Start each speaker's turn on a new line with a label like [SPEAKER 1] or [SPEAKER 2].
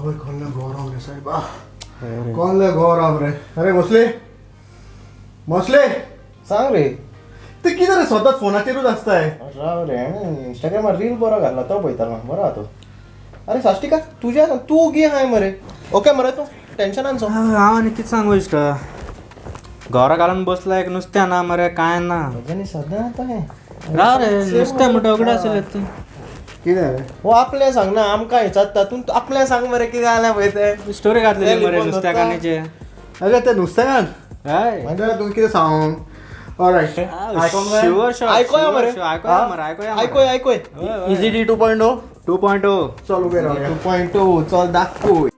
[SPEAKER 1] आवय, कोल्ले गरम रे सायबा, कोल्ले गरम रे. अरे भोसले, भोसले.
[SPEAKER 2] सांग रे.
[SPEAKER 1] ते कितें रे, सदांच फोनाचेरूच आसताय?
[SPEAKER 2] राव रे, इंस्टाग्रामार रील बरो घातला, तो पळयतालो. बरो आहा तो. अरे साश्टिका, तुज्या तूं गी हाय मरे. ओके मरे, तूं टेन्शनान सो.
[SPEAKER 3] हांव आनी कितें सांगू इश्ट, घरा घालून बसला एक, नुस्तें ना मरे, कांय ना.
[SPEAKER 2] म्हज्यांनी सदां आतां हें.
[SPEAKER 3] राव रे, नुस्तें म्हणटा उगडा आसलें तूं.
[SPEAKER 1] कितें रे?
[SPEAKER 2] हो आपलें सांगना, आमकां विचारता तूं. आपलें सांग मरे, कितें जालें पळय तें.
[SPEAKER 3] स्टोरी घातलेली मरे
[SPEAKER 2] लिपोवन
[SPEAKER 3] नुस्त्याकान्नीचे.
[SPEAKER 1] अरे ते नुस्त्यान.
[SPEAKER 3] हय.
[SPEAKER 1] म्हणजे तुमी कितें सांग? ऑलरायट.
[SPEAKER 3] Sure shot.
[SPEAKER 2] आयकोया मरे.
[SPEAKER 3] आयकोया मरे, आयकोया.
[SPEAKER 2] आयकोय, आयकोय.
[SPEAKER 1] Easy D 2.0.
[SPEAKER 3] 2.0.
[SPEAKER 1] चल, उबे रावया.
[SPEAKER 2] 2.2, चल दाखोय.